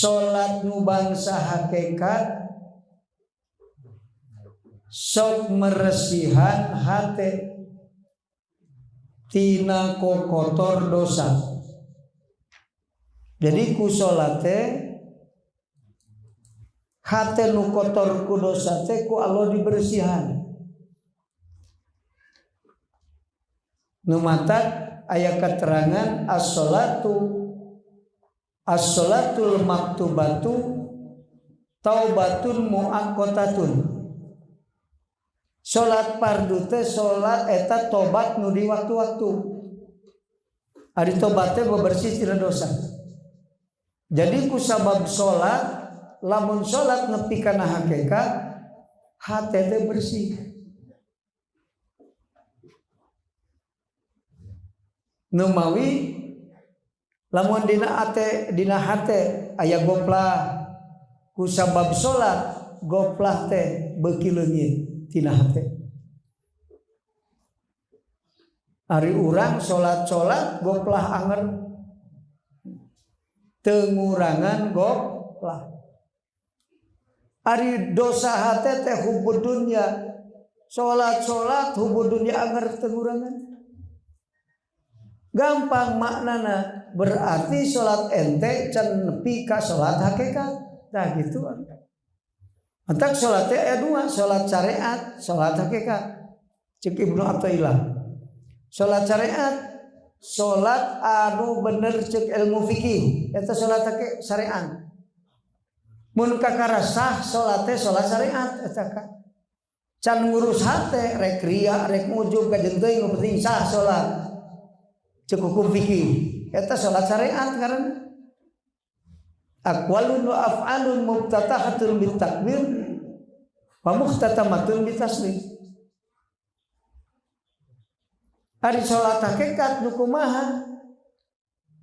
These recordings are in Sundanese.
Salat nu bangsa hakikat sok meresihan hate tina kokotor dosa. Jadi ku salat teh hate nu kotor ku dosa teh ku Allah dibersihan. Nu matak aya keterangan as-salatul maktubatu taubatun muaqqatatun. Salat fardu teh salat eta tobat nu di waktu-waktu. Ari tobat teh bebersih tina dosa. Jadi ku sabab salat, lamun salat nepi kana hakikat, hate teh bersih. Nu mawi lamun dina ate dina hate aya goplah, ku sabab salat goplah teh beuki leungit tina hate. Ari urang salat-salat goplah anger, tengurangan goplah. Ari dosa hate teh hubud dunya, salat-salat hubud dunya anger tengurangan. Gampang maknana, berarti salat ente can nepi ka salat hakikat. Tah gitu. Entak salat teh aya dua, salat syariat, salat hakikat. Cek Ibnu Athaillah. Salat syariat, salat anu bener cek ilmu fikih, eta salat syariat. Mun kakara sah salat teh salat syariat eta ka. Can ngurus hate, rek ria, rek ngujub kajen teuing nu penting sah salat. Cek hukum fikih, eta salat syariat karena aqwalun wa af'alun muftatahatun bit takbir wa muhtatamatun bit taslim. Ari salat hakikat nu kumaha?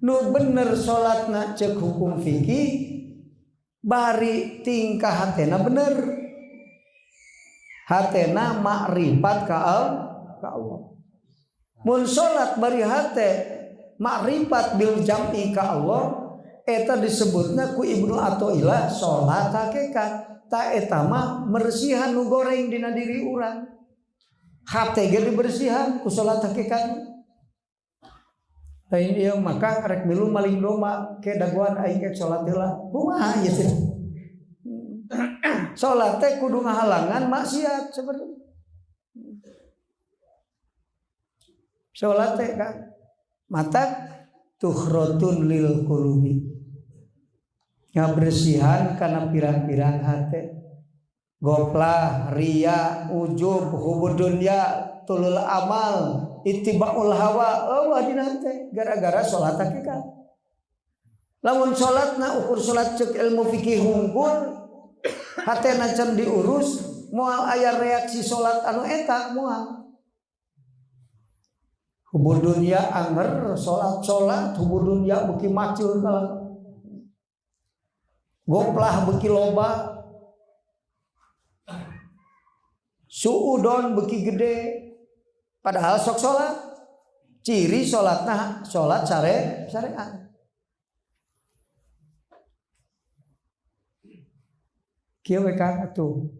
Nu bener salatna cek hukum fikih, bari tingkah hatena bener. Hatena makrifat ka Allah. Mun salat bari hate makrifat bil jam'i ka Allah, eta disebutna ku Ibnu Athaillah salat hakikat. Ta eta mah meresihan nu goreng dina diri urang. Hate ge dibersihan ku salat hakikat. Lain ieu maka rek milu maling domba ke dagoan aing ek salat heula. Kumaha ieu teh? Salat teh kudu ngahalangan maksiat sebenarnya. Salat teh kan mata tuhrotun lil qulubi. Ngabersihan kana pirang-pirang hate. Goplah, ria, ujub, hubud dunya, tulul amal, ittibaul hawa, eueuh dina hate gara-gara salat hakikat. Lamun salatna ukur salat cek ilmu fikih hungkul, hatena can diurus, moal aya reaksi salat anu eta moal. Hubud dunya anger, salat-salat hubud dunya beuki macul kalah. Goplah beuki loba. Suudon beuki gede. Padahal sok salat. Ciri salatna salat syariat. Kieu we Kang atuh.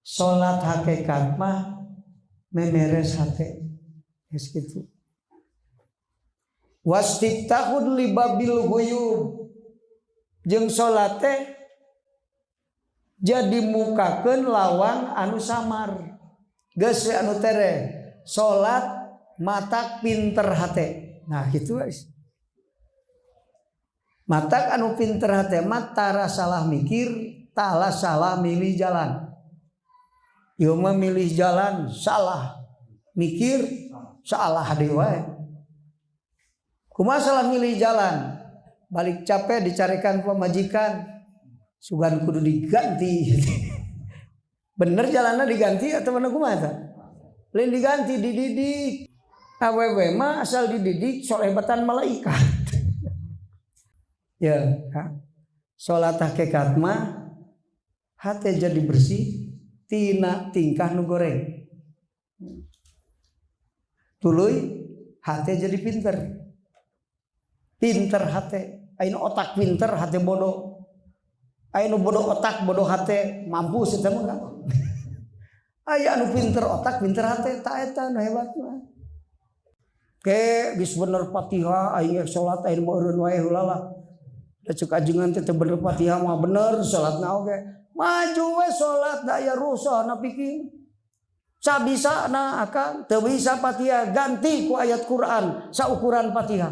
Salat hakikat mah memeres hate. Geus kitu. Wastiftahun libabil ghuyub. Jeung salat teh jadi mukakeun lawang anu samar. Geus anu tere salat matak pinter hate. Nah kitu guys. Matak anu pinter hate mah tara salah mikir, tara salah milih jalan. Ieu mah milih jalan salah, mikir salah deui wae. Kumaha salah milih jalan? Balik capek dicarikan pemajikan, sugan kudu diganti. Bener jalannya diganti atau mana kumaha eta? Lain diganti, dididik. Awewe mah asal dididik solehbatan malaikat. Ya, salat hakikat mah hate jadi bersih tina tingkah nu goreng. Tuluy hate jadi pinter. Pinter hate, ayeuna otak pinter hate bodoh. Aya nu bodoh otak, bodoh hate, mampus eta mah kan. Aya anu pinter otak, pinter hate, ta eta nu hebat mah. Ke geus bener Fatihah aing rek salat aing mah eureun wae heula lah. Da ceuk ajengan teh teu bener Fatihah mah bener salatna oge. Maju we salat da aya rusuhna pikir. Sabisana akang teu bisa Fatihah ganti ku ayat Quran saukuran Fatihah.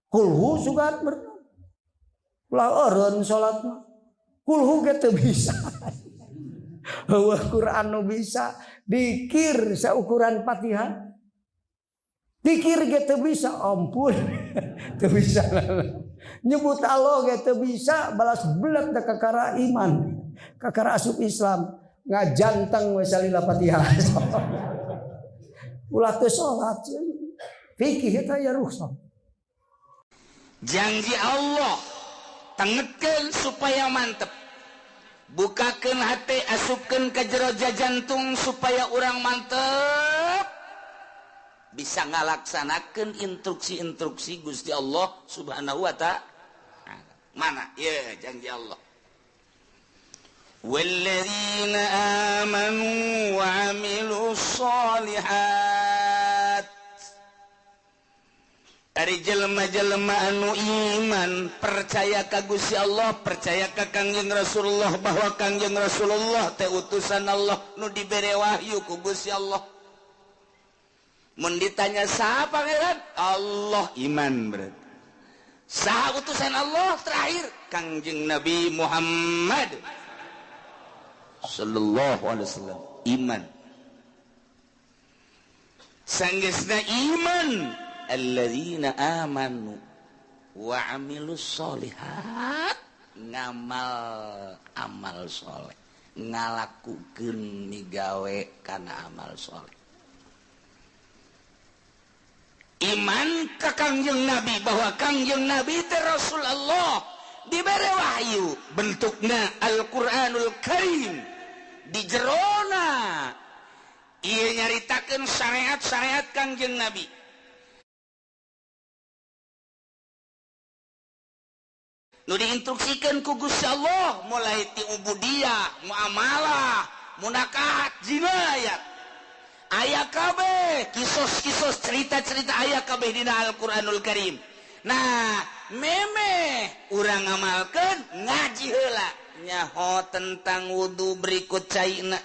Kulhu sugan bener. Ulah eureun salat mah. Kulhu ge teu bisa. Heueuh Quran nu bisa dikir saukuran Fatihah. Dikir ge teu bisa, ampun. Teu bisa. Nyebut Allah ge teu bisa, balas belet da kakara iman. Kakara asup Islam, ngajanteng we salila Fatihah. Ulah teu salat. Fikih eta ya rukhsah. Janji Allah tengetkeun supaya mantep. Bukakeun hate, asupkeun ka jero jantung supaya urang mantep. Bisa ngalaksanakeun instruksi-instruksi Gusti Allah Subhanahu wa ta'ala. Mana? Ya, janji Allah. Walladzina amanu wa amilus sholihat. Ari jelema-jelema anu iman percaya ka Gusti Allah, percaya ka Kangjeng Rasulullah bahwa Kangjeng Rasulullah teh utusan Allah nu dibere wahyu ku Gusti Allah. Mun ditanya saha pangeran? Allah, iman berarti. Saha utusan Allah terakhir? Kangjeng Nabi Muhammad sallallahu alaihi wasallam, iman. Sanggeusna iman alladzina amanu wa amilus sholihat, ngamal amal soleh, ngalakukeun migawe kana amal soleh. Iman ka Kangjeng Nabi bahwa Kangjeng Nabi teh Rasul Allah, dibere wahyu bentukna Al-Qur'anul Karim, di jerona ieu nyaritakeun syariat-syariat Kangjeng Nabi. Nu diinstruksikan ku Gusti Allah mulai ti ubudiyah, muamalah, munakahat, jinayat. Aya kabeh kisos-kisos cerita-cerita aya kabeh dina Al-Qur'anul Karim. Nah, memeh urang ngamalkeun ngaji heula nyaho tentang wudu berikut caina,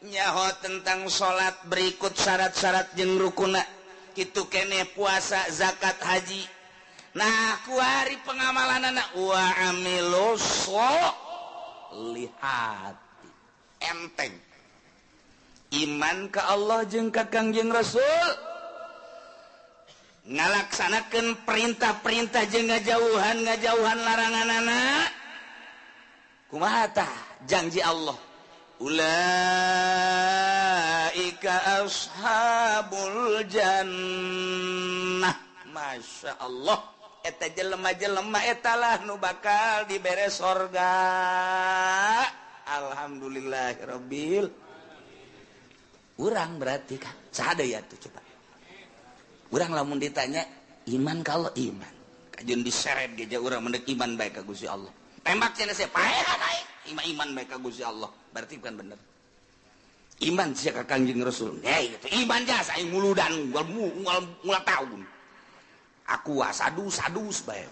nyaho tentang salat berikut syarat-syarat jeung rukuna, kitu keneh puasa, zakat, haji. Nah, kuari pengamalan anak wa amilus sholihati. Enteng. Iman ka Allah jeung ka Kangjeng Rasul, ngalaksanakeun perintah-perintah jeung ngajauhan laranganana. Kumaha tah janji Allah? Ulaika ashabul jannah. Masya Allah, eta jelema-jelema eta lah nu bakal dibere sorga. Alhamdulillahirabbil. Urang berarti kan saha deui atuh coba. Urang lamun ditanya iman kalau iman, kajeun diseret ge urang mendek iman bae ka Gusti Allah. Tembak cenah sia paehan aing, iman bae ka Gusti Allah. Berarti bukan bener. Iman sia ka Kangjeng Rasul. Hei, gitu. Iman jasa aing muludan ngual taun. Aku sadu-sadus bae.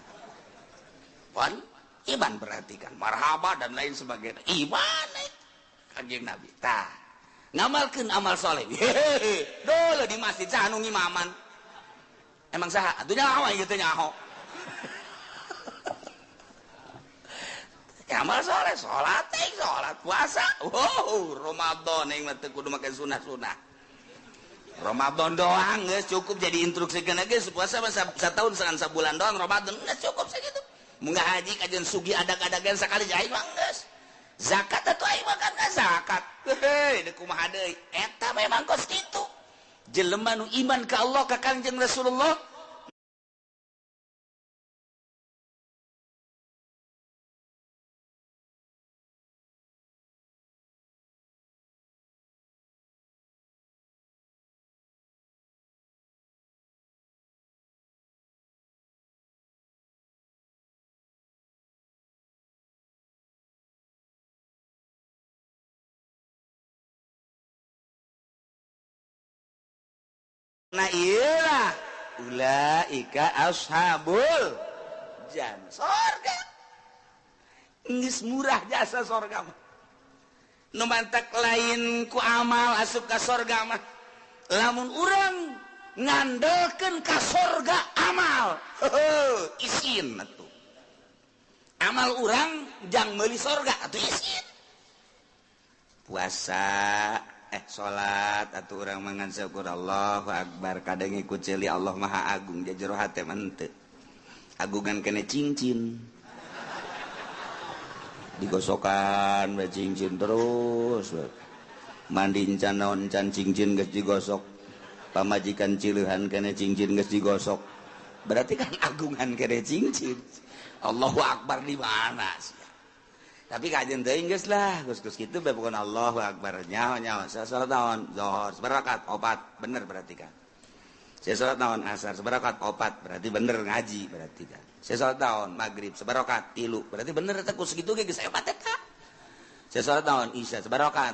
Pon iman berarti kan marhaba dan lain sebagainya. Iman Kangjeng Nabi. Tah, ngamalkeun amal soleh. Hehehe, dole di masjid saha nu ngimaman. Emang saha? Atuh nyaho aing teh nyaho. Amal soleh, salat teh, salat puasa. Wow, Ramadan aing mah teu kudu make sunah-sunah. Ramadan doang geus cukup jadi instruksikeun geus puasa mah satahun sangan sabulan doang Ramadan geus cukup sakitu. Mun haji kajeun sugi adag-adagan sakali aing mah geus. Zakat atuh aing mah kan zakat. Heuh, deuk kumaha deui? Eta memang kos kitu. Jelema nu iman ka Allah ka Kangjeng Rasulullah Nah iyalah ulaika ashabul jannah. Sorga. Geus murah jasa sorga mah. Nu mantak lain ku amal asup ka sorga mah. Lamun urang ngandelkeun ka sorga amal, heuh isin atuh. Amal urang jang meuli sorga atuh isin. Puasa salat atuh urang mangan syukur Allahu akbar kadang ikut ceuli Allah Maha Agung jero hate mah henteu. Agungan kene cincin. Digosokan we cincin terus. Mandi encan naon encan cincin geus digosok. Pamajikan cileuhan kene cincin geus digosok. Berarti kan agungan kene cincin. Allahu akbar di mana sih? Tapi kajian teuing geus lah, geus-geus kitu bae pokona Allahu akbar. Nyaho-nyaho saya salat naon? Zuhur, sabarakat opat, bener berarti kan. Saya salat naon? Asar, sabarakat opat, berarti bener ngaji berarti kan. Saya salat naon? Maghrib, sabarakat tilu, berarti bener eta ku sakitu ge geus hebat eta. Saya salat naon? Isya, sabarakat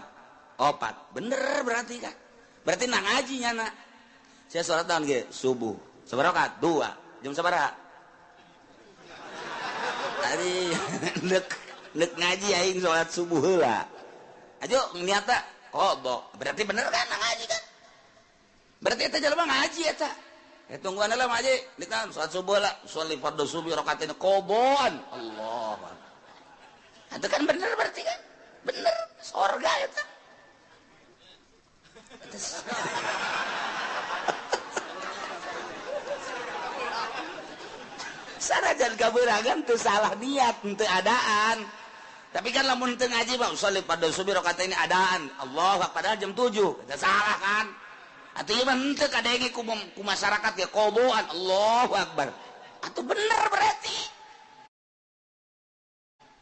opat, bener berarti kan. Berarti na ngaji nyana. Saya salat naon ge? Subuh, sabarakat dua, jam sabaraha? Tadi nek ngaji aing salat subuh heula. Ajo niatna qada. Berarti bener kan ngaji kan? Berarti eta jelema ngaji eta. Tungguan heula ngaji, dikam salat subuh lah, sholli fardhu subuh rakaatain qadaan. Allahu akbar. Itu kan bener berarti kan? Bener sorga eta. Sanajan kaberangan teu salah niat, teu adaan. Tapi kan lamun teu ngaji mah sholli fardhu subuh rakaat ini adaan. Allahu akbar padahal jam 7. Eta salah kan? Atuh ieu mah henteu kadenge ku masyarakat ge qadaan. Allahu akbar. Atuh bener berarti.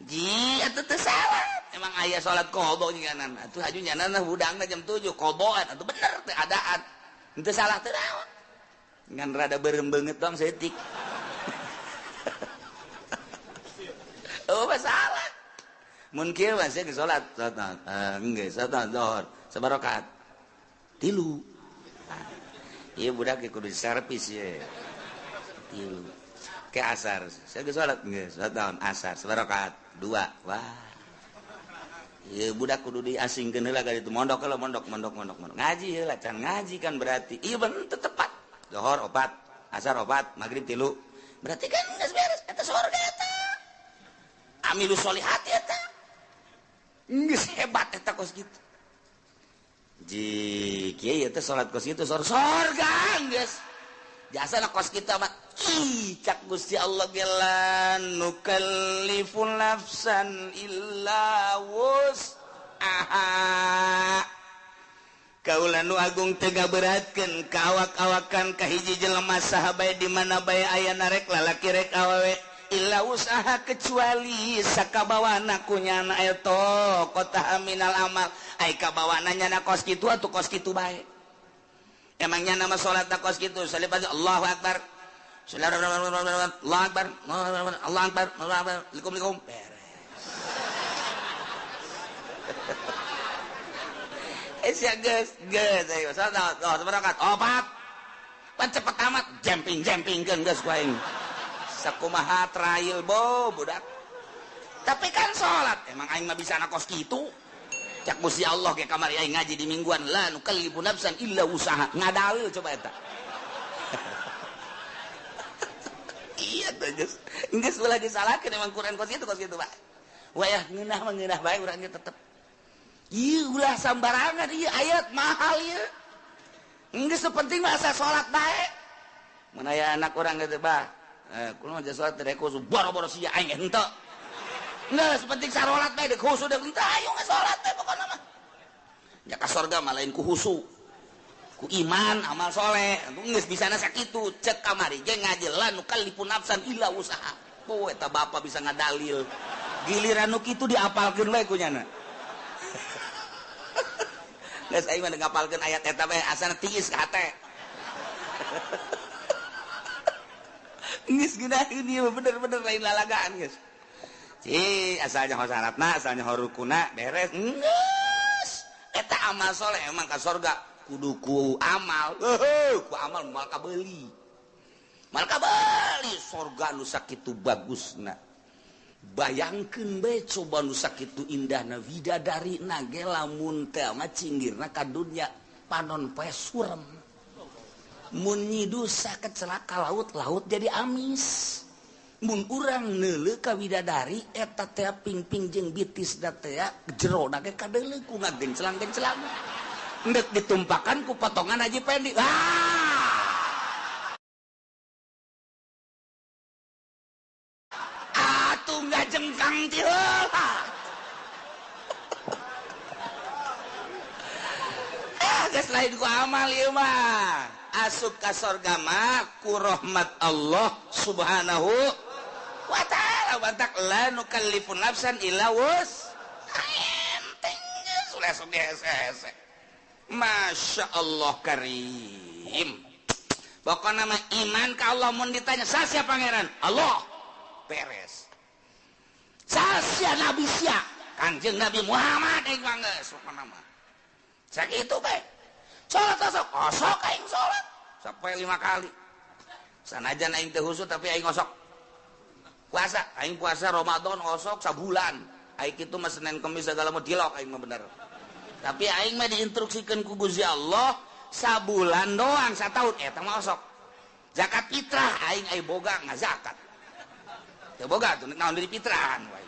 Ji atuh teu salah. Emang aya salat qada nyanan. Atuh haju nyanana hudangna jam 7 qadaan. Atuh bener teu adaan. Henteu salah teu naon. Ngan rada beureum beungeut doang saeutik. Oh masalah. Mun kieu mah sia salat, salat geus salat zuhur, sabarakat. Tilu. Ieu budak kudu servis ye. Tilu. Ke asar, sia geus salat geus salat asar, sabarakat dua. Wah. Ieu budak kudu diasingkeun heula ka ditu mondok heula mondok mondok mondok mondok. Ngaji heula can ngaji kan berarti. Ieu bener tepat. Zuhur opat, asar opat, maghrib tilu. Berarti kan geus beres eta surga eta. Amilu sholihat eta. Geus hebat eta kos kitu. Ji kieu teh salat kos kitu sorga geus. Jasana kos kitu mah ih cak Gusti Allah ge la nukallifu nafsan illa wus'aha. Kaula nu agung teu ngaberatkeun ka awak-awakan ka hiji jelema saha bae di mana bae aya rek lalaki rek awewe. Illa usaha kecuali sakabawana ku nyana eta kota minal amal ai kabawana nyana kos kitu atuh kos kitu bae emang nyana mah salat kos kitu salipat Allahu akbar Allahu akbar Allahu akbar Allahu akbar likum likum beres. Sia geus geus ayo salat sabarakat opat pan cepet amat jemping jempingkeun geus ku aing sakumaha trail bo budak. Tapi kan salat emang aing mah bisa kos kitu. Cak Gusti Allah ge kamari aing ngaji di mingguan la nukallifu nafsan illa usaha. Ngadalil coba eta. Iya teh geus. Geus ulah disalahkeun emang Quran kos kitu Pak. Wayah ngeunah mah ngeunah bae urang ge tetep. Ieu ulah sambarangan ieu ayat mahal ieu. Geus penting mah asa salat bae. Mun aya anak urang geus bah kulo aja salat teh khusu boro-boro sia aing henteu. Geus penting sarolat bae deuk khusu deuk henteu ayo geus salat teh pokona mah. Nya ka sorga mah lain ku khusu. Ku iman amal soleh. Geus bisana sakitu cek kamari ge ngaji la nukallifu nafsan illa usaha. Po eta bapa bisa ngadalil. Giliran nu kitu diapalkeun we ku nyana. Geus aing mah ngapalkeun ayat eta bae asana tiis ka hate. Geus geunaheun ieu bener-bener lain lalagaan geus. Ci asalnya ho syaratna, asalnya ho rukuna beres. Geus. Eta amal soleh emang ka sorga kudu ku amal. Ku amal moal kabeuli. Moal kabeuli sorga nu sakitu bagusna. Bayangkeun bae coba nu sakitu indahna widadari na ge lamun teh mah cinggirna ka dunya panon poe surem. Mun nyidusa kecelaka laut, laut jadi amis. Mun urang neuleuh ka widadari eta teh pingping jeung bitis da teh jero na ge kadeuleuh ku ngagenclang-genclang. Endek ditumpakan ku potongan Haji Pendi. Ah! Atuh ngajengkang ti heula. Ah, geus lain ku amal ieu mah. Asup ka sorga mah ku rahmat Allah Subhanahu wa ta'ala. Bantak la nukallifu nafsan illa wus. Enteng geus langsung dihese-hese. Masya Allah karim. Pokokna mah iman ka Allah mun ditanya sasia pangeran? Allah. Beres. Sasia nabi sia? Kanjeng Nabi Muhammad aing mah geus pokona mah. Sakitu bae. Salat osok, osok aing salat sampai 5 kali. Sanajan aing teu khusyuk tapi aing osok. Puasa, aing puasa Ramadan osok sabulan. Aing kitu mah Senin Kemis segala mah dilok aing mah bener. Tapi aing mah diinstruksikeun ku Gusti Allah sabulan doang sataun eta mah osok. Zakat fitrah aing ai boga ngazakat. Teu boga tuh naon deui fitrahan wae.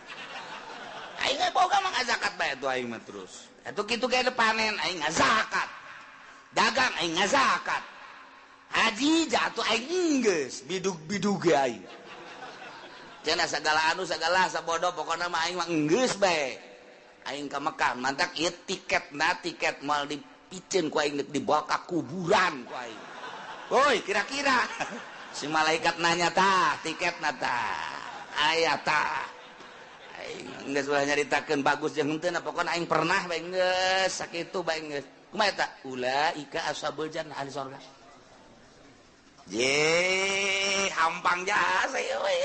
Aing ai boga mah ngazakat bae tuh aing mah terus. Atuh kitu ge panen aing ngazakat. Dagang aing ngazakat. Haji jatuh aing geus bidug-bidug ge aing. Cenah sagala anu sagala sabodo pokona mah aing mah geus bae. Aing ka Mekah mantak ieu tiketna tiket moal dipiceun ku aing dibawa ka kuburan ku aing. Woi kira-kira si malaikat nanya tah tiketna tah aya tah. Aing geus ulah nyaritakeun bagus jeung henteu na pokona aing pernah bae geus sakitu bae geus. Kumaha eta? Ulaika ashabul jannah ahli surga. Ye, hampang jasa ieu we.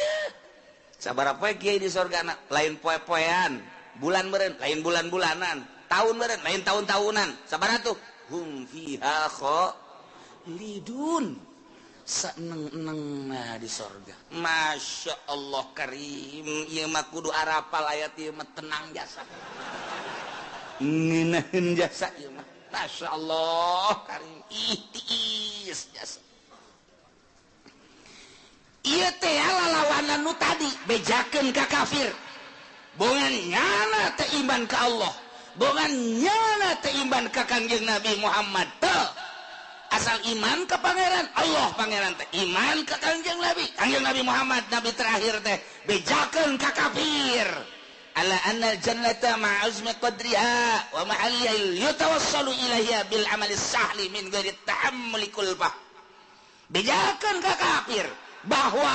Sabaraha poe kiai di sorgana, lain poe-poean, bulan meureun, lain bulan-bulanan, tahun meureun, lain tahun-tahunan. Sabaraha tuh? Hum fiha khalidun. Saeneng-enengna di sorga. Masya Allah karim, ieu mah kudu arapal ayat ieu mah tenang jasa. Ngeunaheun jasa ieu mah. Masya Allah karim, ih tiis jasa. Ieu teh lalawanan nu tadi bejakeun ka kafir. Bongan nyana teh iman ka Allah, bongan nyana teh iman ka Kangjeng Nabi Muhammad teh. Asal iman ka pangeran Allah pangeran teh iman ka Kangjeng Nabi, Kangjeng Nabi Muhammad nabi terakhir teh bejakeun ka kafir. Ala anna al-jannata ma'azmi qadriha wa mahalliha yatawassalu ilaiha bil amali sahli min ghairi ta'ammuli kulfah. Bejakeun ka kafir bahwa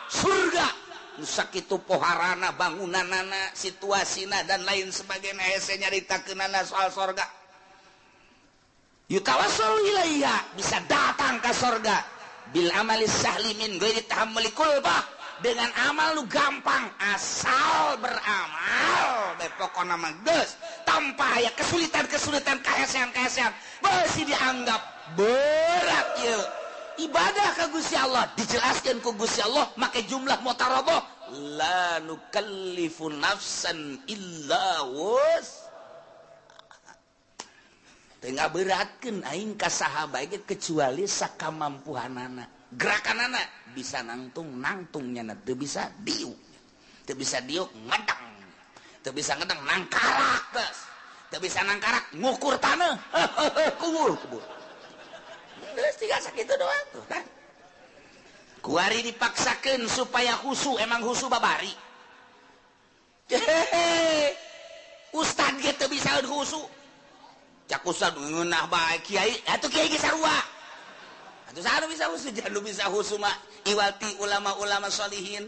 surga nu sakitu poharana bangunanana situasina dan lain sebagainya hese nyaritakeunana soal sorga. Yutawassalu ilaiha bisa datang ke sorga bil amali sahli min ghairi tahammuli kulfah, dengan amal lu gampang asal beramal bae pokona mah geus tanpa aya kesulitan-kesulitan kahesean-kahesean beusi dianggap berat ieu ibadah ka Gusti Allah. Dijelaskeun ku Gusti Allah make jumlah mutarabah la nukallifu nafsan illa wus. Teu ngaberatkeun aing ka saha bae ge kecuali sakamampuhanana. Gerakanana bisa nangtung nangtung nyana, teu bisa diuk. Teu bisa diuk ngedang. Teu bisa ngedang nangkarak geus. Teu bisa nangkarak ngukur taneuh. Kubur kubur. Geus tiga sakitu doang tuh kan. Kuari dipaksakeun supaya khusu, emang khusu babari. Hehehe. Ustad ge teu bisa khusu. Cak ustad ngeunah bae kiai, atuh kiai ge sarua. Atuh saha nu bisa khusu? Jangan nu bisa khusu mah iwati ulama-ulama sholihin,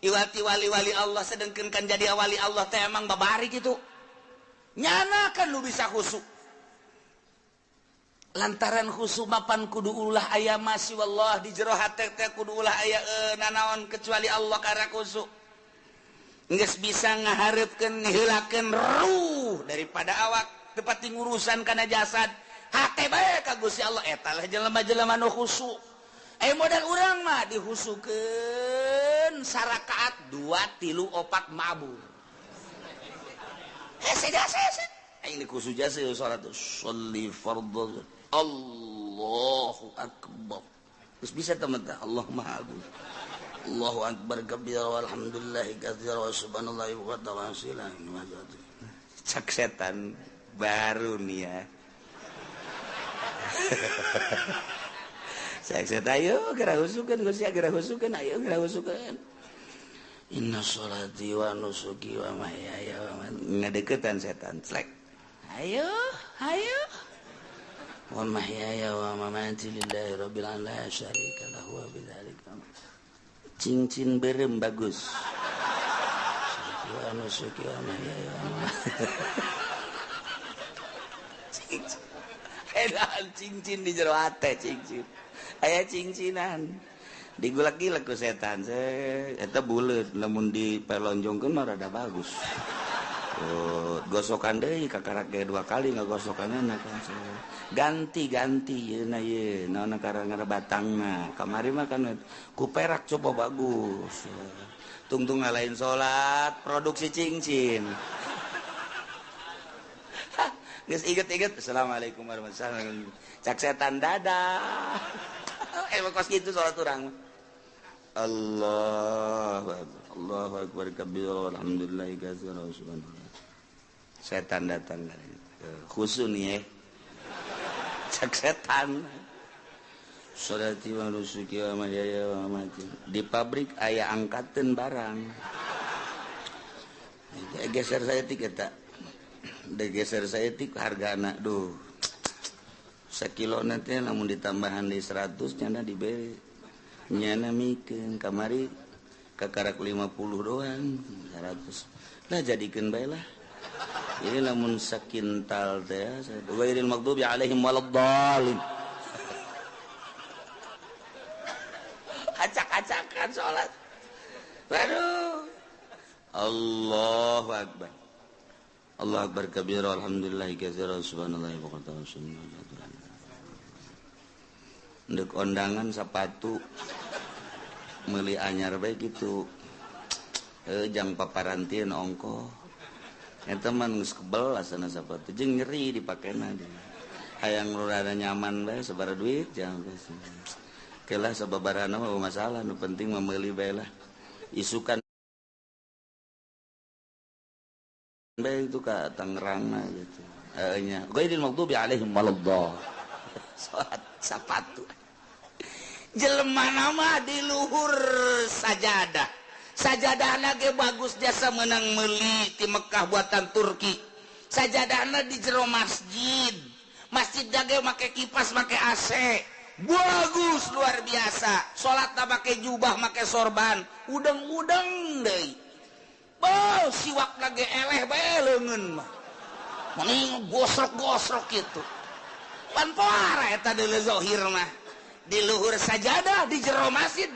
iwati wali-wali Allah, sedengkeun kan jadi wali Allah teh emang babari kitu. Nyana kan nu bisa khusu. Lantaran khusu mapan kudu ulah aya masih wallah di jero hate teh kudu ulah aya nanaon kecuali Allah karena khusu. Geus bisa ngahareupkeun ngeheulakeun ruh daripada awak tepati ngurusan kana jasad. Hate bae ka Gusti Allah eta lah jelema-jelema nu khusyuk. Modal urang mah dihusukeun sarakaat 2 3 4 mabur. Hese jasa hese. Aing dikhusu jasa salat sholli fardhu. Allahu akbar. Terus bisa teman teh Allah Maha Agung. Allahu akbar kabira walhamdulillahi katsira wa subhanallahi wa ta'ala. Cak setan baru nih ya. Cak setan ayo geura husukeun Gusti geura husukeun ayo geura husukeun. Inna sholati wa nusuki wa mahyaya wa mamati. Ngadeukeutan setan clek. Ayo, ayo. Wa mahyaya wa mamati lillahi rabbil alamin la syarika lahu wa bidzalika. Cincin berem bagus. Wa nusuki wa mahyaya wa mamati. Cincin. Edan cincin di jero hate cincin. Aya cincinan. Digulak-gilak ku setan. Eta buleut lamun dipelonjongkeun mah rada bagus. Oh, gosokan deui kakarak ge 2 kali ngagosokanna ganti-ganti yeuna ye naon karang batangna. Kamari mah kan ku perak coba bagus. Tungtung lain salat produksi cincin. Geus inget-inget assalamualaikum warahmatullahi wabarakatuh. Cak setan dadah. Emang kos kitu salat urang. Allahu akbar. Allahu akbar kabira walhamdulillahi katsira wa subhanallah. Setan datang khusu nih ya. Cak setan. Sholati wa nusuki wa mahyaya wa mamati. Di pabrik aya angkateun barang. Geser saya tik eta. Geser saya tik hargana duh. Sakilo nanti lamun ditambahan di 100 nyana diberi. Nyana mikeun kamari kakarak 50 doang 100 lah jadikeun bae lah. Ini lamun sakintal teh ghairil maghdubi alaihim waladdallin. Acak-acakan salat. Waduh. Allahu akbar. Allahu akbar kabira alhamdulillahi katsira subhanallahi wa bihamdihi. Ndek ondangan sepatu meuli anyar bae kitu. Jang paparantieun ongkoh. Eta mah geus kebel asana sepatu jeung nyeri dipakena. Hayang rada nyaman bae sabaraha duit jang geus. Kelah sababarana mah masalah nu penting mah meuli bae lah. Isukan bae itu ka Tangerangna gitu. Heeh nya. Ghairil maghdubi alaihim waladdallin. Salat sepatu. Jelema nama di luhur sajadah. Sajadahna ge bagus jasa menang meuli ti Mekah buatan Turki. Sajadahna di jero masjid. Masjid ge make kipas, make AC. Bagus luar biasa. Salatna make jubah, make sorban, udeng-udeng deui. Beuh, siwakna ge eleh bae leungeun mah. Mending gosrok-gosrok kitu. Pan poara eta deuleu zahir mah. Di luhur sajadah di jero masjid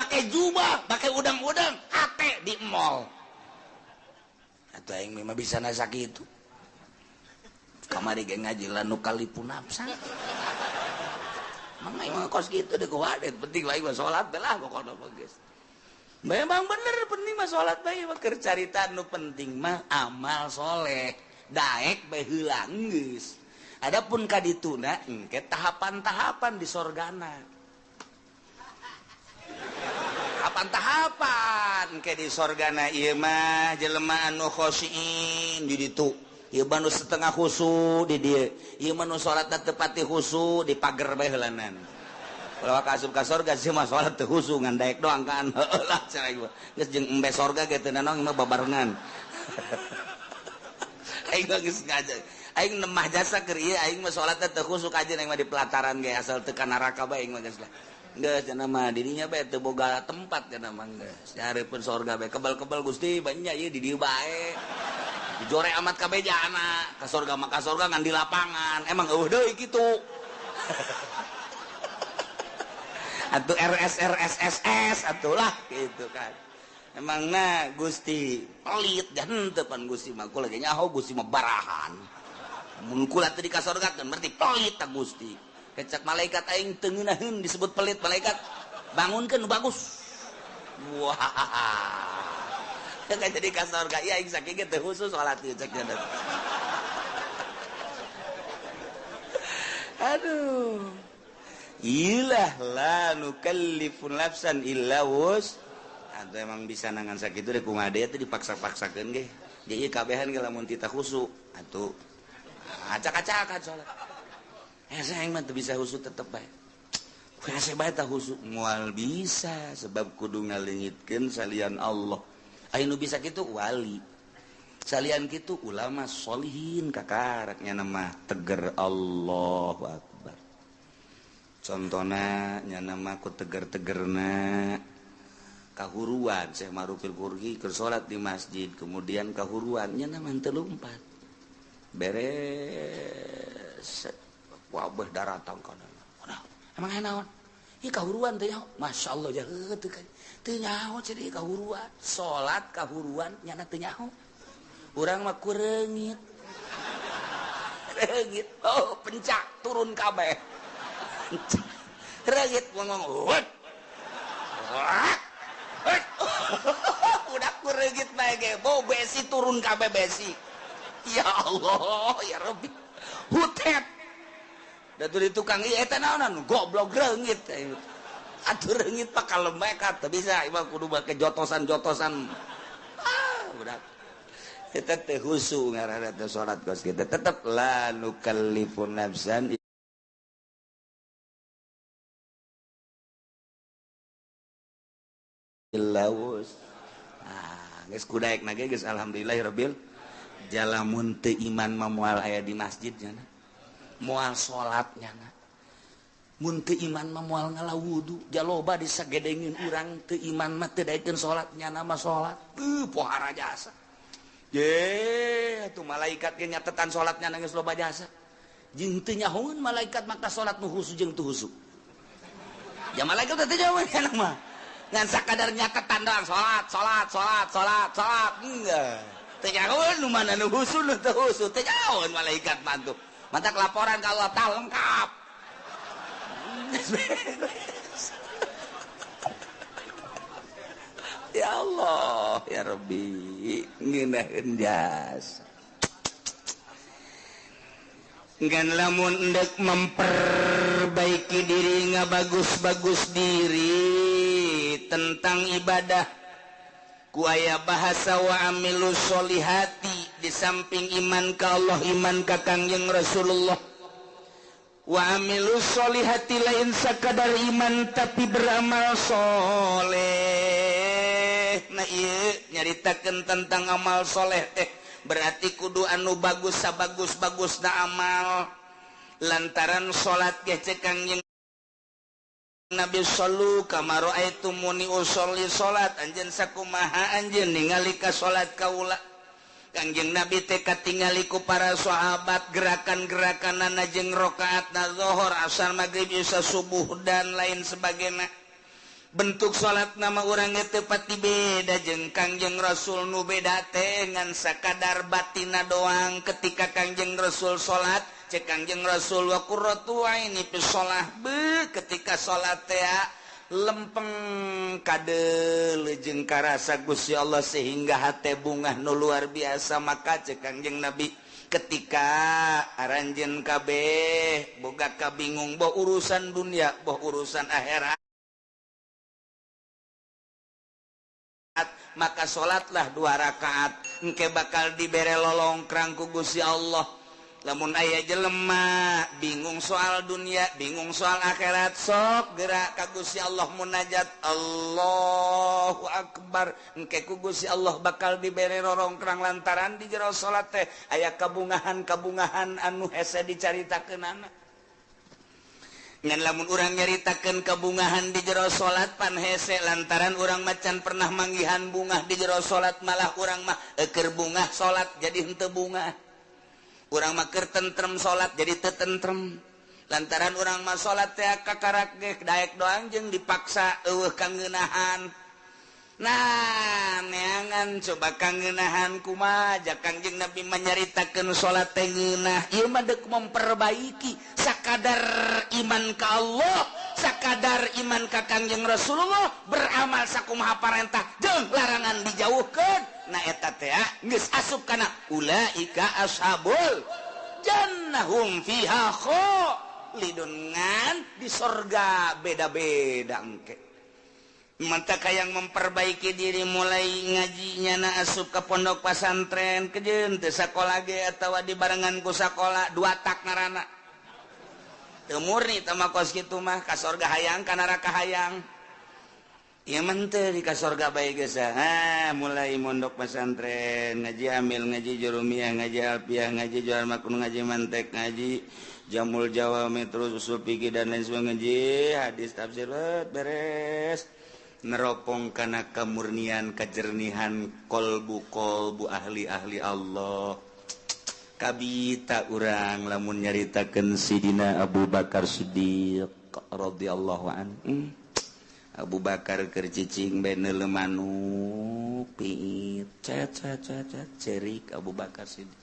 pakai jubah, pakai udang-udang, hate di mall. Atuh aing mah bisa nasak itu. Kamari ge ngaji lanu kalipu nafsa. Mang aing mah kos kitu deui kuwadet, penting aing mah salat teh lah pokona mah geus. Memang bener penting mah salat bae mah keur carita nu penting mah amal soleh daek bae heula geus. Adapun ka dituna engke tahapan-tahapan di sorgana. Tahapan-tahapan engke di sorgana ieu mah jelema anu khosyin di ditu. Ieu mah nu setengah khusu di dieu. Ieu mah nu salatna teu pati khusu di pager bae heulanan. Kalau ka asup ka sorga sih mah salat teu khusu ngan daek doang kan. Heueuh lah cenah ieu. Geus jeung embe sorga ge teu nanaon mah babarengan. Aing mah geus ngajar. Aing nemah jasa keur ieu aing mah salatna teu khusu kajeun aing mah di pelataran ge asal teu ka neraka bae aing mah geus lah. Geus cenah mah dirinya bae teu boga tempat cenah mah geus. Nyareupeun sorga bae kebal-kebal Gusti banyak ieu di dieu bae. Dijore amat kabeh jana ka sorga mah ka sorga ngan di lapangan. Emang eueuh deui kitu. Atau RS RS SS atulah gitu kan. Emangna Gusti pelit dan henteu pan Gusti mah kula ge nyaho Gusti mah barahan. Mun kula teu dikasorgakeun berarti pelit ta Gusti. Kecak malaikat aing teu ngeunaheun disebut pelit malaikat. Bangunkeun nu bagus. Wah. Kan jadi ka sorga ieu aing sakieu ge teu khusus salat ieu cek nya. Aduh. Ilah la nukallifu nafsan illa wus. Atau emang bisa nangan sakitu deh kumaha deui teh dipaksa-paksakeun ge. Jadi kabehan ge lamun tita khusu atuh acak-acakan salat. Hese aing mah teu bisa khusu tetep bae. Hese bae tah khusu moal bisa sebab kudu ngaleungitkeun salian Allah. Aya nu bisa kitu wali. Salian kitu ulama solihin kakaraknya nama teger Allahu Akbar. Contohna nya nama ku teger-tegerna kahuruan Syekh Ma'rufil Qurhi keur salat di masjid kemudian kahuruan nya nama teu lumpat. Beres wabah daratang kana. Emang aya naon? Ieu kahuruan teh nyaho. Masyaallah jaheut teu teu nyaho cenah kahuruan. Salat kahuruan nya teu nyaho. Urang mah ku reungit. Reungit. Oh, pencak turun kabeh. Reungit ngomong. Udah ku reungit bae ge. Bau besi turun kabeh besi. Ya Allah, ya Rabbi. Hutet. Da di tukang ieu eta naonan goblok reungit. Atuh reungit mah kalemekat teu bisa ieu mah kudu make jotosan-jotosan. Ah, budak. Kita teh khusu ngaranna teh salat kos kita tetep la nukallifu nafsan illa wus. Ah, geus kudaekna ge geus alhamdulillahirabbil jalamun teu iman mah moal aya di masjid nya moal salat nya mun teu iman mah moal ngala wudu jaloba disagedengin urang teu iman mah teu daekeun salat nya mah salat teu pohara jasa. Ye, atuh malaikat ge nyatetan salatnya nangis loba jasa. Jeung teu nyahoeun malaikat maka salat nu khusu jeung teu khusu. Ya malaikat teh teu nyahoeun kana mah. Ngan sakadar nyatetan doang salat, salat, salat, salat, salat. Enggak. Teu nyahoeun nu mana nu khusu nu teu khusu, teu nyahoeun malaikat mah tuh. Mantak laporan ka Allah tah lengkap. Ya Allah, ya Rabbi, ngeunaheun jasa. Ngan lamun endek memperbaiki diri ngabagus-bagus diri tentang ibadah ku aya bahasa wa amilus solihati di samping iman ka Allah, iman ka Kangjeng Rasulullah. Wa amilus solihati lain sakadar iman tapi beramal soleh. Nah ieu nyaritakeun tentang amal soleh teh berarti kudu anu bagus sabagus-bagusna amal lantaran salat ge cek Kangjeng Nabi sallu kama raaitumuni usolli salat anjeun sakumaha anjeun ningali ka salat kaula. Kangjeng Nabi teh katingali ku para sahabat gerakan-gerakanana jeung rakaatna zuhur, asar, magrib, isya, subuh dan lain sebagainya. Bentuk salat nama urang teu pati beda jeung Kangjeng Rasul nu beda teh ngan sakadar batina doang. Ketika Kangjeng Rasul salat cek Kangjeng Rasul wa qurratu aini fi shalah be ketika salat teh lempeng kadeuleu jeung karasa Gusti Allah sehingga hate bungah nu luar biasa. Maka cek Kangjeng Nabi ketika aranjeun kabeh boga kabingung boh urusan dunia boh urusan akhirat maka salatlah 2 rakaat engke bakal dibere lolongkrang ku Gusti Allah. Lamun aya jelema bingung soal dunia, bingung soal akhirat, sok gerak ka Gusti Allah munajat Allahu Akbar engke ku Gusti Allah bakal dibere rorongkrang lantaran di jero salat teh aya kabungahan-kabungahan anu hese dicaritakeunana. Ngan lamun urang nyaritakeun kabungahan di jero salat pan hese lantaran urang macan pernah manggihan bungah di jero salat malah urang mah eukeur bungah salat jadi henteu bungah. Urang mah keur tentrem salat jadi teu tentrem. Lantaran urang mah salat teh kakarak ge daek doang jeung dipaksa eueuh kangeunahan. Nah, neangan coba kangenahan kumaha Kangjeng Nabi menyaritakeun salat teh ngeunah. Ieu mah deuk memperbaiki sakadar iman ka Allah, sakadar iman ka Kangjeng Rasulullah, beramal sakumaha parentah jeung larangan dijauhkeun. Nah eta teh geus asup kana ulaika ashabul jannah hum fiha khalidun, ngan di sorga beda-beda engke. Mantap yang memperbaiki diri mulai ngajinya na asup ke pondok pesantren kejeun teu sakola ge atawa di barengan ku sakola dua tak ngaranna. Teu murni teh mah kos kitu mah ka sorga hayang ka neraka hayang. Ieu mah teu di ka sorga bae geus ah mulai mondok pesantren ngaji amil ngaji jurumiyah ngaji alfiah ngaji jual makun ngaji mantek ngaji jamul jawami terus usul fikih dan lain sebagainya ngaji hadis tafsir beres. Neropong kana kemurnian kejernihan kolbu-kolbu ahli-ahli Allah. Kabita urang lamun nyaritakeun Sidina Abu Bakar Siddiq radhiyallahu anhu. Abu Bakar keur cicing bae neuleuh manuk piit cet cet cet cerik Abu Bakar Siddiq.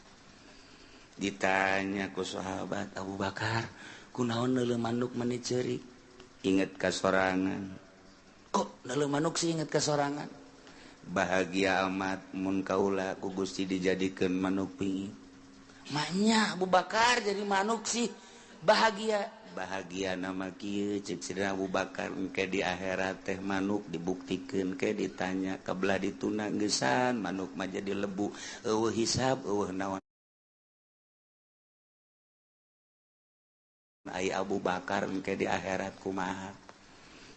Ditanya ku sahabat, Abu Bakar kunaon neuleuh manuk meni cerik? Inget ka sorangan. Kok neuleuh manuk sih inget ka sorangan? Bahagia amat mun kaula ku Gusti dijadikeun manuk piit. Maknya Abu Bakar jadi manuk sih bahagia. Bahagia nama kieu ceuk Sidina Abu Bakar engke di akhirat teh manuk dibuktikeun ke ditanya kabelah dituna geusan manuk mah jadi lebu eueuh hisab eueuh naon. Ai Abu Bakar engke di akhirat kumaha?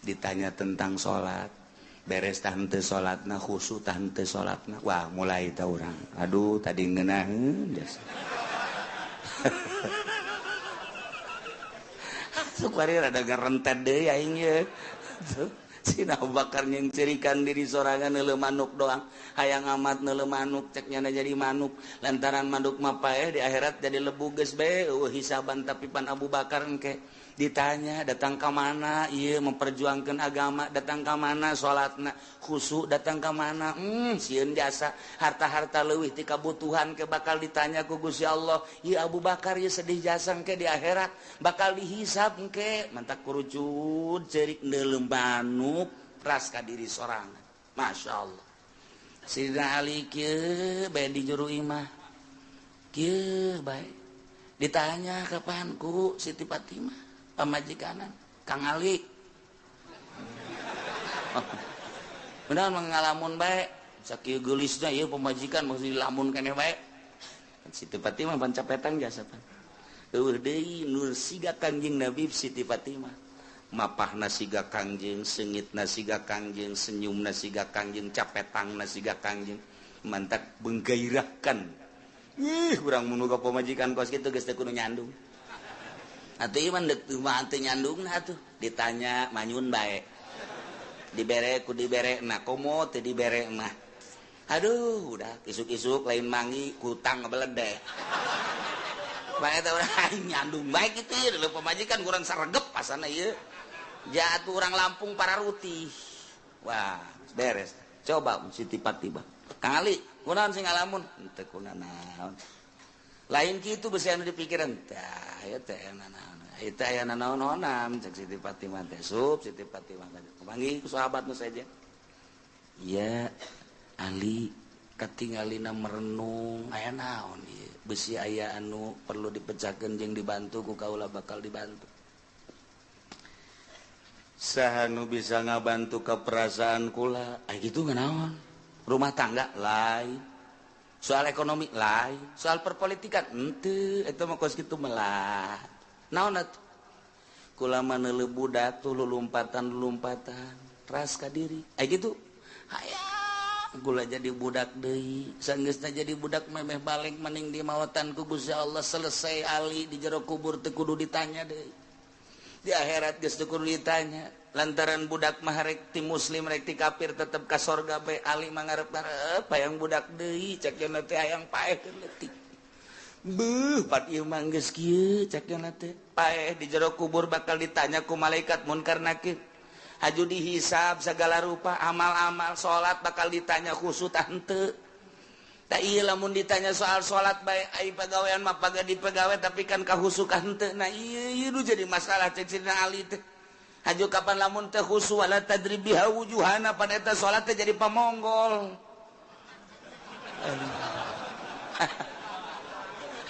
Ditanya tentang salat beres tah henteu salatna khusyuk tah henteu salatna wah mulai ta urang aduh tadi ngeunaheun jasa. Sukwari rada ngarentet deui aing ye. Sina Abu Bakar nyengcerikan diri sorangan neuleuh manuk doang hayang amat neuleuh manuk cek nyana jadi manuk lantaran manuk mah paeh di akhirat jadi lebu geus bae eueuh hisaban tapi pan Abu Bakar engke ditanya datang ke mana ieu memperjuangkan agama datang ke mana salatna khusyuk datang ke mana sieun jasa harta-harta leuwih ti kabutuhan ke bakal ditanya ku Gusti Allah ieu Abu Bakar ieu sedih jasa engke di akhirat bakal dihisab engke mantak kurucut ceurik neuleuh manuk ras ka diri sorangan. Masya Allah Sidina Ali kieu bae di juru imah kieu bae ditanya kapan ku Siti Fatimah pamajikanan Kang Ali benar mengalamun bae sakieu geulisna ieu pamajikan maksud dilamun keneh bae Siti Fatimah pan capetan jasa pan eueuh deui nur siga Kangjeng Nabi Siti Fatimah mapahna siga Kangjeng seungitna siga Kangjeng senyumna siga Kangjeng capetangna siga Kangjeng mantak menggairahkan ih urang mun boga pamajikan kos kitu geus teu kudu nyandung atuh ieu mah deuk mah teu nyandungna atuh ditanya manyun bae dibere ku dibere na komo teu dibere mah aduh udah isuk-isuk lain mangi kutang ngebeledeh bae teh urang nyandung bae kitu ieu pamajikan kurang saregep pasana ieu jatuh orang Lampung para rutih wah beres coba Siti Fatimah Kang Ali kunaon sing ngalamun teu kunaon lain kitu besi anu dipikiran tah ieu teh naon ieu teh aya nanaon-naonan cek Siti Fatimah teh sup Siti Fatimah panggih ku sahabat nu saja iya Ali katingalina merenung aya naon ieu besi aya anu perlu dipecahkeun jeung dibantu ku kaula bakal dibantu saha nu bisa ngabantu ke perasaan kula aya kitu naon rumah tangga lain soal ekonomi lain soal perpolitikan henteu eta mah kos kitu melah naon atuh kula mah neuleuh budak tuh lulumpatan-lulumpatan ras ka diri aya kitu hayang kula jadi budak deui sanggeusna jadi budak memeh balik maning di mawatan ku Gusti Allah selesai ali di jero kubur teu kudu ditanya deui di akhirat geus teu kudu ditanya lantaran budak mah rek ti muslim rek ti kafir tetep ka sorga bae ali mah ngarep-ngarep hayang budak deui cek cenah teh hayang paeh leutik beuh pat ieu mah geus kieu cek cenah teh paeh di jero kubur bakal ditanya ku malaikat munkar nakir Haju dihisab segala rupa amal-amal salat bakal ditanya khusyuk henteu. Tak iya lamun ditanya soal salat bae ai pagawean mah paga dipegawe tapi kan kahusukan henteu. Nah ieu ieu nu jadi masalah cek Sidina Ali teh. Haju kapan lamun teh khusyuk wala tadri biha wujuhana pan eta salat teh jadi pamonggol. Aduh.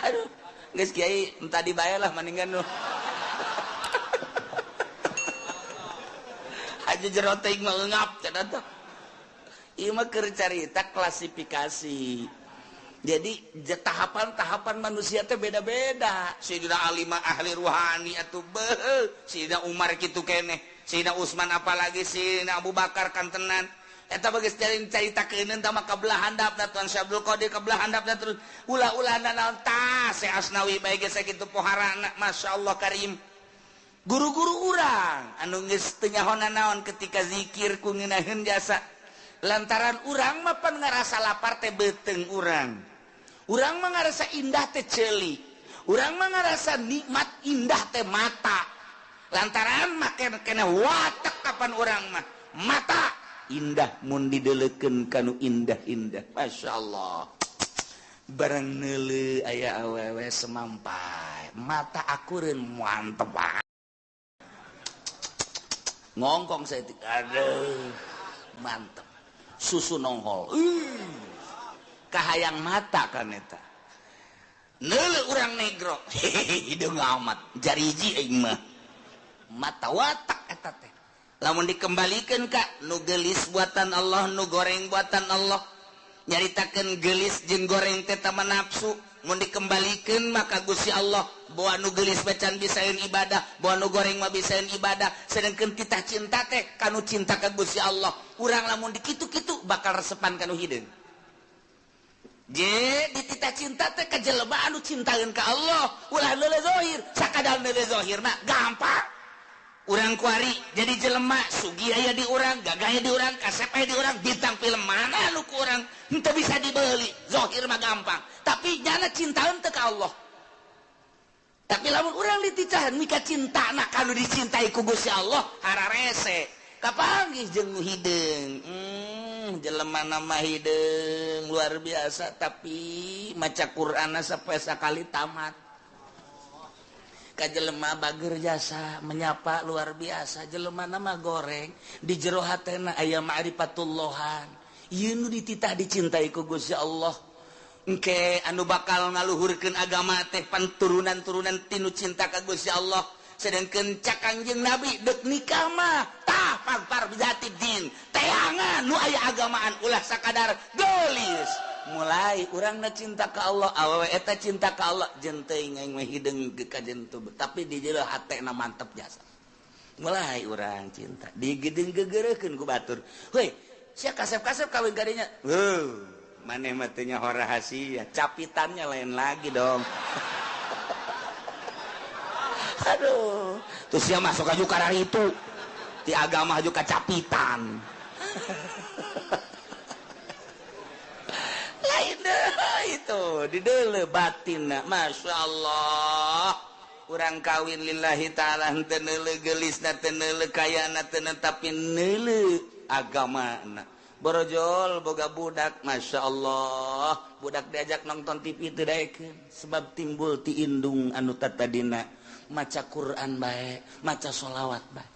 Aduh, geus kiai entah dibayar lah mendingan nu. Aja jero teuing mah eungap cenah teh. Ieu mah keur carita klasifikasi. Jadi tahapan-tahapan manusia teh beda-beda. Sayyidina Ali mah ahli ruhani atuh beuh, Sayyidina Umar kitu keneh, Sayyidina Utsman apalagi Sayyidina Abu Bakar kantenan. Eta bagus carita keuneun tah mah kabelah handapna Tuan Syekh Abdul Qadir kabelah handapna terus ulah-ulah naon tah Syekh Asnawi bae geus sakitu poharana masyaallah karim. Guru-guru urang anu geus teu nyaho naon ketika zikir ku ngeunaheun jasa lantaran urang mah pan ngarasa lapar teh beuteung urang. Urang mah ngarasa indah teh ceuli. Urang mah ngarasa nikmat indah teh mata. Lantaran mah kena watek kapan urang mah mata indah mun didelekeun kanu indah-indah. Masyaallah. Barang neuleuh aya awewe semampai, mata akureun mantep banget. Ngongkong saya, aduh, mantep. Susu nonghol. Kahayang mata kan eta. Neuleuh urang negro, hideung amat, jariji aing mah. Mata watak eta teh. Lamun dikembalikan ka nu gelis buatan Allah, nu goreng buatan Allah. Nyaritakeun gelis jeung goreng teh tama nafsu. Mun dikembalikan maka Gusti Allah bawa nu gelis bacan bisaeun ibadah, bawa nu goreng mah bisaeun ibadah. Sedangkeun titah cinta teh kanu cinta ka Gusti Allah. Urang lamun dikitu-kitu bakal resepan kanu hideung. Je dititah cinta teh ka jelema anu cintaeun ka Allah, ulah neuleuh zahir, sakadar neuleuh zahirna gampang. Urang kuari jadi jelema sugih aya di urang, gagah aya di urang, kasep aya di urang, bintang film mana nu ku urang henteu bisa dibeli, zahir mah gampang. Tapi nyana cintaeun teu ka Allah. Tapi lamun urang diticahan mika cintana kanu dicintai ku Gusti Allah, hararese. Kapanggih jeung nu hideung. Jelema nama hideung luar biasa tapi maca Qur'anna sampai sakali tamat. Ka jelema bager jasa menyapa luar biasa, jelema nama goreng di jero hatena aya ma'rifatullahan. Ieu nu dititah dicintai ku Gusti Allah. Engke anu bakal ngaluhurkeun agama teh panturunan-turunan tinu cinta ka Gusti Allah. Sedangkeun cak Kangjeng Nabi deuk nikah mah tah pagpar bijati din teangan nu aya agamaan ulah sakadar geulis. Mulai urangna cinta ka Allah, awewe eta cinta ka Allah, jeung teuing aing mah hideung ka jentu, tapi di jero hatena mantep jasa. Mulai urang cinta, digedeung gegereukeun ku batur. Heuy, sia kasep-kasep kawin ka dinya. Heuh, maneh mah teu nyaho rahasia, capitannya lain lagi dong. Aduh, terus sia masuk aju kararitu. Ti agama aju ka capitan. Lain deh itu di deuleu batinna Masya Allah. Urang kawin lillahi ta'ala henteu neuleuh geulisna, teu neuleuh kayana, teu tapi neuleuh agamana. Borojol boga budak Masya Allah, budak diajak nonton TV teu daekeun sebab timbul ti indung anu tatadina maca Quran bae, maca sholawat bae.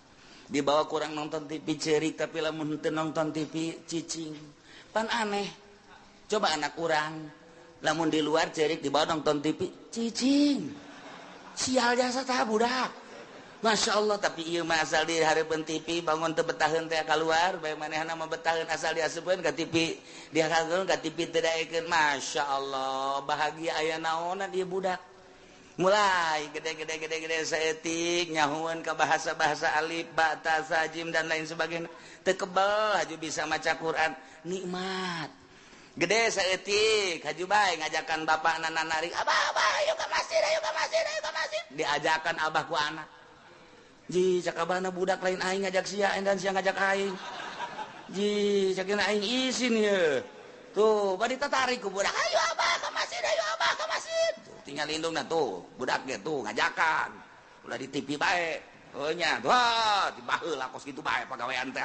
Dibawa kurang nonton TV cerik tapi lamun henteu nonton TV cicing. Pan aneh. Coba anak urang lamun di luar cerik dibawa nonton TV cicing. Sial jasa tah budak. Masya Allah, tapi ieu mah asal di hareupeun TV bangun teu betaheun teh kaluar bae manehna mah betaheun asal diasupkeun ka TV, dihakeun ka TV teu daekeun. Masya Allah, bahagia aya naonan ieu budak. Mulai gede-gede-gede-gede saeutik nyahueun ka bahasa-bahasa alif, ba, ta, sa, jim dan lain sebagainya. Teu kebel haju bisa maca Quran, nikmat. Gede saeutik haju bae ngajakan bapakna narik, "Abah, abah, ayo ka masjid, ayo ka masjid, ayo ka masjid." Diajakan abah ku anak. Ji, cak abahna budak lain aing ngajak sia dan sia ngajak aing. Ji, cak aing isin ye. Tuh, bari tatarik ku budak, "Ayo abah ka masjid, ayo abah ka masjid." Tuh, tinggal lindungna tuh, budak ge tuh ngajakan. Ulah di TV bae. Oh nya, wah, dibaheula kos kitu bae pagawean teh.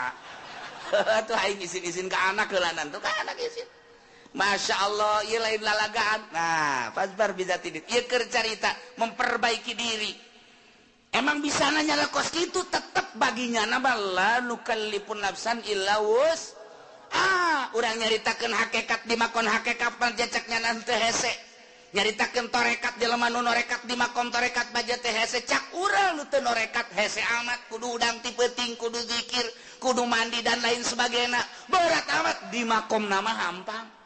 Tuh aing izin-izin ke anak heulanan tuh, ka anak izin. Masya Allah, ieu lain lalagaan. Nah, fazfar bidzatid. Ieu keur carita memperbaiki diri. Emang bisa nanya lah kos kitu, tetep baginya nama la nukallifun nafsan illa wus. Ah, urang nyaritakeun hakikat di makom hakikat panjacaknya nanti hese. Nyaritakeun torekat jelema nu norekat di makom torekat baja teh hese, cak urang nu teu norekat hese amat, kudu udang ti peuting, kudu zikir, kudu mandi dan lain sebagainya. Berat amat di makom nama hampang.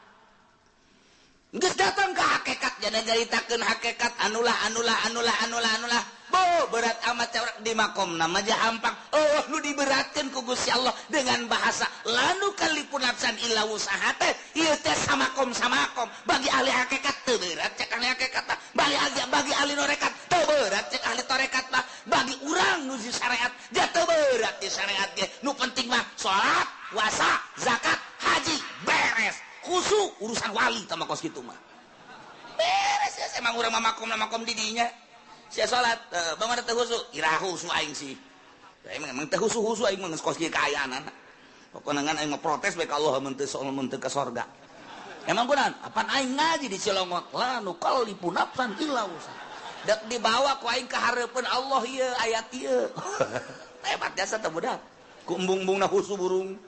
Geus datang ke hakikat, jadi nyaritakeun hakikat anulah anulah anulah anulah anulah. Bo, berat amat cak di makom nama aja hampang. Oh, nu diberatkeun ku Gusti Allah dengan bahasa la nukallifun nafsan illa wus'aha teh ieu teh samakom samakom. Bagi ahli hakikat teu berat cek ahli hakikat mah. Bagi ahli norekat teu berat cek ahli torekat mah. Bagi urang nu di syariat dia teu berat di syariat ge. Nu penting mah salat, puasa, zakat, haji beres. Khusyuk urusan wali tama kos kitu mah. Beres ya, emang urang mah makom makom di dinya. Sia salat, bangun teu khusyuk, ira khusyuk aing sih. Emang emang teu khusyuk-khusyuk aing mah geus kos kieu kaayaan. Pokona ngan aing mah protes bae ka Allah mun teu mun teu ka sorga. Emang kunaon? Apan aing ngaji di Cilongok, la nukallifu nafsan illa wus'aha. Dek dibawa ku aing ka hareupeun Allah ieu ayat ieu. Hebat jasa teh budak. Ku embung-embungna khusyuk burung.